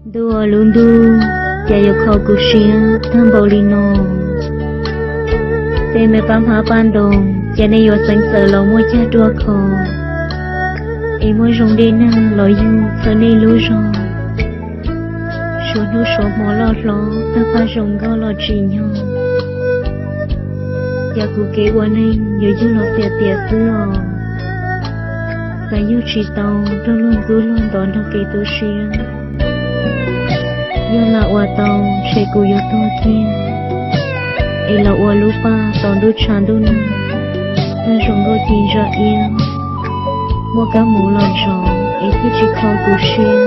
Ntuj aw lub ntuj, cas yuav kho kuv siab tag npaum li no. Tej me pab hmab pab ntoo, cas nej yuav xeev txawm los muaj cag ruaj kho, es muaj zoo dej nag los yug txhawb nej lub zog. Suav hnub suav hmo loj hlob tag paj zoo nkauj los tsim nyog, cas kuv kev ua neeg yuav yug los tiam tiam xwb os. Xav yug tsis tau nrog luag ntxub luag ntov nrog kev tu siab. Yog lam ua tau, ntshe kuv yuav tuag kiag, es los ua lub paj tos ntuj tshav ntuj nag, tag zoo nkauj ci ntsa iab, muaj kab moov los ntsov es thiaj tsis kho kuv siab.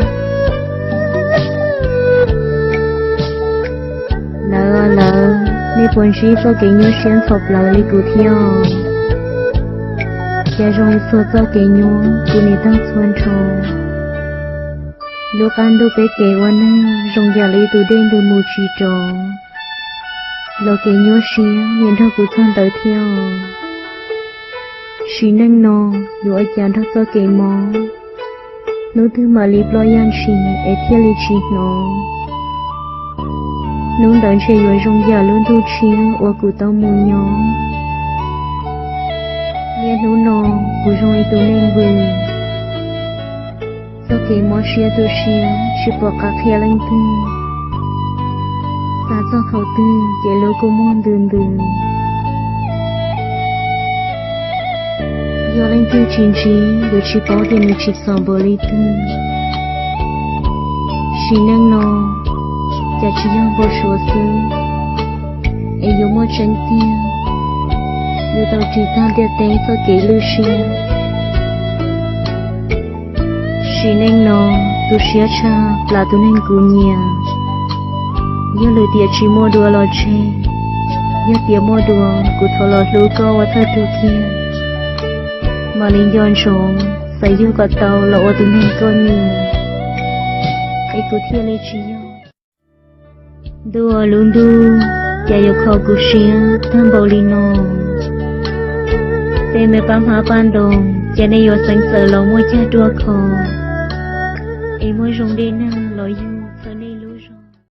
Lawv, lawv, nej puas ntsib txoj kev nyuaj siab ntxhov plawv li kuv thiab? Cas zoo txhua txoj kev nyuaj kuv nim tag txhua nrho. Lub qab ntuj peb kev ua neeg zoo yam li tus dej ntws mus tsis rov, los kev nyuaj siab niaj nrog kuv txog ntawd thiab. Sim neej no yuav ua cas nrog txoj kev mob, hnub twg mam li ploj yaj ntshis es thiaj li tsis hnov. Hnub ntawd ntshe yuav zoo yam lub ntuj tshiab uas kuv tau mus nyob. Niaj hnub no kuv zoo li tus neeg vwm, txoj kev mob siab tu siab tsis pom qab qhia leej twg. Xav txog thaum twg ces lub kua muag ntws ntws. Yog leej twg tsis ntsib yuav tsis paub tias nws tsim txom npaum li twg. Sim neej no cas tsis yog npau suav xwb, es yuav muaj tseeb tiag, yuav tau ris tag ntiaj teb txoj kev lwj siab. Sim neej no tu siab tshaj plaws tus neeg kuv nyiam. Yog lwm tiam tsis muaj dua los tseg, yog tiam muaj dua kuv thov los hlub koj ua thawj tug kiag, mam li nco ntsoov xav yug kom tau los ua tus neeg koj nyiam, es kuv thiaj li tsis yog. Ntuj aw lub ntuj, cas yuav kho kuv siab tag npaum li no. Tej me pab hmab pab ntoo, cas nej yuav xeev txawm los muaj cag ruaj kho, es muaj zoo dej nag los